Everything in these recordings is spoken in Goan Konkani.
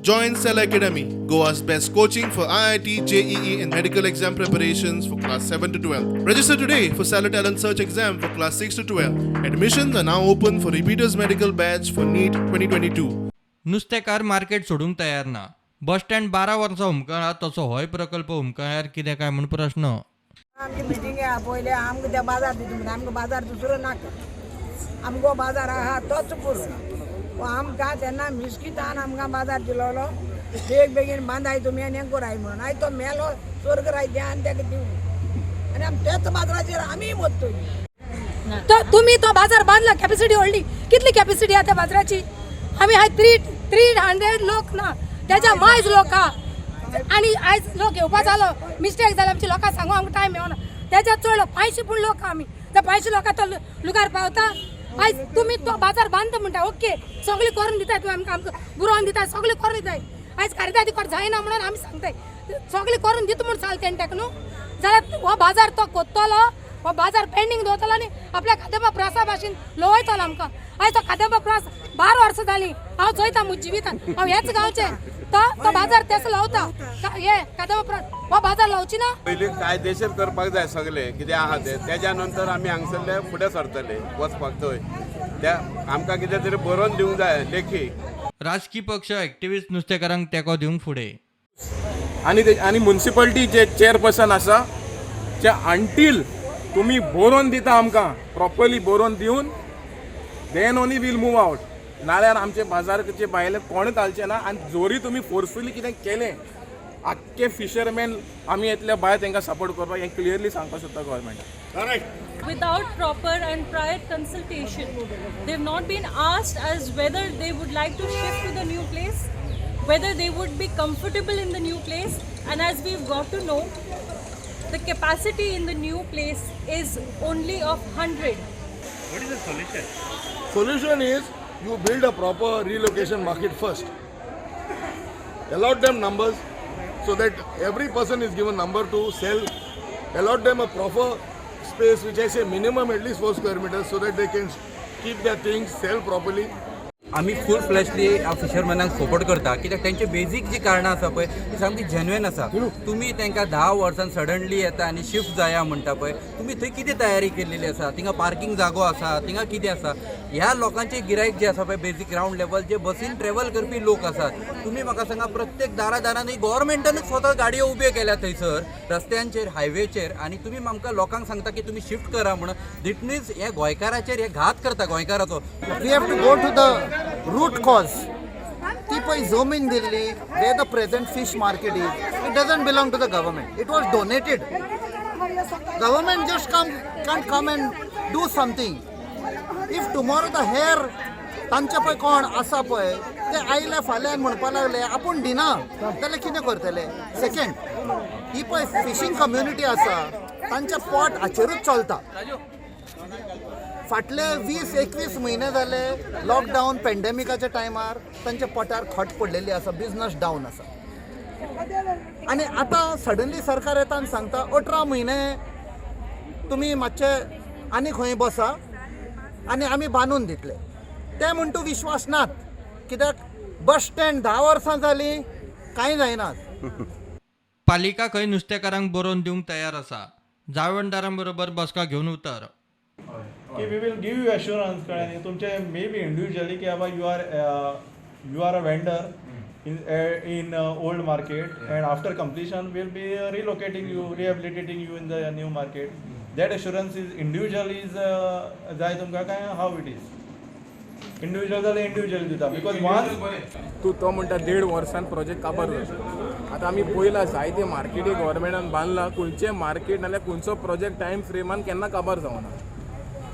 Join Cell Academy, Goa's best coaching for IIT, JEE, and medical exam preparations for class 7 to 12. Register today for Stellar Talent Search exam for class 6 to 12. Admissions are now open for repeaters medical batch for NEET 2022. नुस्तेकार मार्केट सोडूंक तयार ना. बस स्टँड 12 वर्सां हुमकळ्ळा तसो होय प्रकल्प हुमकळ्ळ्यार कितें काय म्हूण प्रश्न. आमची मिटिंग आपयल्या, आमकां त्या बाजार दिता म्हणटा. आमकां बाजार दुसरो नाका, आमगो बाजार आहा तोच पुरो. आमकां तेन्ना मिस्कितान आमकां बाजार दिलोलो, बेग बेगीन बांदाय तुमी आनी हें कराय म्हणून. आयज तो मेलो, स्वर्ग रायते आनी ताका दिवं आनी आमी त्याच बाजाराचेर आमीय वतली. तो तुम्ही तो बाजार बांदला, कॅपॅसिटी व्हडली. कितली कॅपॅसिटी आहा त्या बाजाराची? आमी आयज 300 लोक ना, त्याच्या मायज लोक आहा. आनी आयज लोक येवपा जालो, मिस्टेक जाली आमची. लोकांक सांगू आमकां टायम मेळना. त्याच्या चड 500 पूण लोक आहा आमी. त्या 500 लोकां तो लुगार पावता? आयज तुमी तो बाजार बांदता म्हणटा, ओके, सगळें करून दिताय तुमी आमकां, आमकां बुरोवन दिताय, सगळें करून दिताय. आयज कारिदादी कोण जायना म्हणून आमी सांगताय, सगळें करून दिता म्हूण सांगता तेणें ताका न्हू. जाल्यार हो बाजार तो कोत्तलो, हो बाजार पेंडींग दवरतलो आनी आपल्या कादंबा प्रासा भाशेन लोवयतलो आमकां. आयज तो कादंबा प्रास 12 वर्सां जालीं हांव चोयता म्हज्या जिवितान. हांव ह्याच गांवचें. तो तो बाजार तेसो लावता हे कादंबा प्रास, हो बाजार लावची ना. पयलीं कायदेशीर करपाक जाय सगळें कितें आहा तें. तेज्या नंतर आमी हांगसरले फुडें सरतले वचपाक थंय. त्या आमकां कितें तरी बरोवन दिवंक जाय लेखी. राजकी पक्ष, एक्टिविस्ट नुस्तेकारांक तेंको दिवंक फुडें. आनी ते आनी मुन्सिपालिटी जे चेअरपर्सन आसा जे अंटील तुमी बरोवन दिता आमकां, प्रॉपरली बरोवन दिवन, then only we'll move out. नाल्यार आमचे बाजाराचे भायले कोणूच घालचे ना. आनी जोरी तुमी फोर्सफुली कितें केलें, आख्खे फिशरमॅन आमी येतले भायर तांकां सपोर्ट करपाक, हें क्लियरली सांगपाक सोदता गव्हर्मेंटाक. Without proper and prior consultation. They've not been asked as whether they would like to shift to the new place, whether they would be comfortable in the new place, and as we've got to know, the capacity in the new place is only of 100. Solution is you build a proper relocation market first. Allot them numbers so that every person is given number to sell. Allot them a proper space, which I say minimum at least 4 square meters, so that they can keep their things, sell properly. आमी फूल फ्लॅशली फिशरमॅनाक सपोर्ट करता, कित्याक तेंचे बेजीक जी कारणां आसा पळय ती सामकी जेन्युएन आसा. तुमी तांकां 10 वर्सां सडनली येता आनी शिफ्ट जाया म्हणटा पळय, तुमी थंय कितें तयारी केल्लेली आसा? थिंगा पार्कींग जागो आसा? थिंगा कितें आसा? ह्या लोकांचे गिरायक जे आसा पळय, बेजीक ग्रावंड लेवल जे बसीन ट्रॅवल करपी लोक आसात. तुमी म्हाका सांगा, प्रत्येक दारा दारांनी गोवोरमेंटानूच स्वता गाडयो उब्यो केल्या थंयसर रस्त्यांचेर, हायवेचेर, आनी तुमी आमकां लोकांक सांगता की तुमी शिफ्ट करा म्हणून. That means हे गोंयकाराचेर हे घात करता गोंयकाराचो. We have to go to the root cause. ती पळय जमीन दिल्ली, where the present fish market is, it doesn't belong to the government. It was donated. Government just come can't come and do something. If tomorrow the hair तांचे पळय कोण आसा पळय ते आयले फाल्यां आनी म्हणपाक लागले आपूण दिना जाल्यार कितें करतले? सेकंड, ही पळय फिशींग कम्युनिटी आसा, तांचें पोट हाचेरूच चलता. फाटले 20-21 म्हयने जाले, लॉकडावन पेंडेमिकाच्या टायमार तांच्या पोटार खट पडलेली आसा, बिजनस डावन आसा. आनी आतां सडनली सरकार येता आनी सांगता 18 म्हयने तुमी मातशे आनी खंय बसा आनी आमी बांदून दितले. ते म्हण तूं विश्वास नात, कित्याक बस स्टँड 10 वर्सां जालीं, कांय जायना. पालिका खंय नुस्तेकारांक बरोवन दिवंक तयार आसा. जाळवणदारां बरोबर बसका घेवन उतर. की we will give you assurance, कळ्ळें न्ही, तुमचे मे बी इंडिविज्युअली की बाबा you are a vendor in old market and after completion we'll be relocating you, rehabilitating you in the new market. That assurance is individual is जाय तुमकां काय how it is individual जाल्यार इंडिविज्युअल दिता, because one तूं तो म्हणटा देड वर्सान प्रोजेक्ट काबार जाता. आतां आमी पळयला, जायते मार्केटी गव्हर्मेंटान बांदला, खंयचें मार्केट नाल्यार खंयचो प्रोजेक्ट टायम फ्रेमान केन्ना काबार जावना.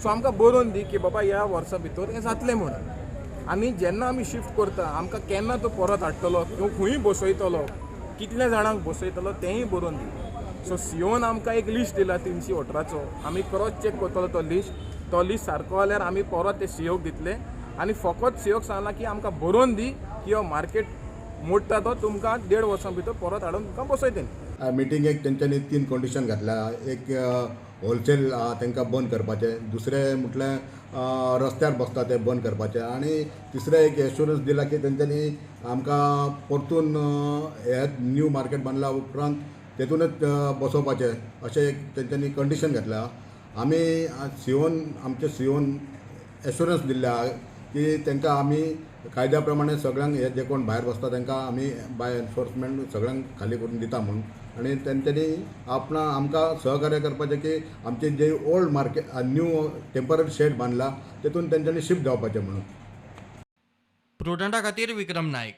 सो आमकां बरोवन दी की बाबा ह्या वर्सा भितर हें जातलें म्हणून. आनी जेन्ना आमी शिफ्ट करता, आमकां केन्ना तो परत हाडटलो किंवा खंय बसयतलो, कितल्या जाणांक बसयतलो, तेंय बरोवन दी. सो सीओन आमकां एक लिस्ट दिला 318चो. आमी क्रॉस चॅक करतलो तो लिस्ट. तो लिस्ट सारको जाल्यार आमी परत ते सीओक दितले. आनी फकत सीओक सांगलां की आमकां बरोवन दी की हो मार्केट मोडटा तो तुमकां देड वर्सां भितर परत हाडून तुमकां बसयतले. मिटिंगेक तेंच्यांनी तीन कंडिशन घातल्या. एक, होलसेल तांकां बंद करपाचें. दुसरें म्हटल्यार रस्त्यार बसता ते बंद करपाचें. आनी तिसरें एक एश्युरंस दिला की तेंच्यांनी आमकां परतून हे न्यू मार्केट बांदल्या उपरांत तेतूनच बसोवपाचें अशें एक तेंच्यांनी कंडिशन घेतल्या. आमी सीओन, आमचे सीओन एश्युरंस दिल्ले आहा की तांकां आमी कायद्या प्रमाणे सगळ्यांक हे जे कोण भायर बसता तांकां आमी बाय एनफोर्समेंट सगळ्यांक खाली करून दिता म्हूण. आनी तेंच्यांनी आपणा आमकां सहकार्य करपाचें की आमचे जे old market new temporary shed बांदला तेतून तेंच्यांनी शिफ्ट जावपाचें म्हणून. प्रुडंटा खातीर विक्रम नायक.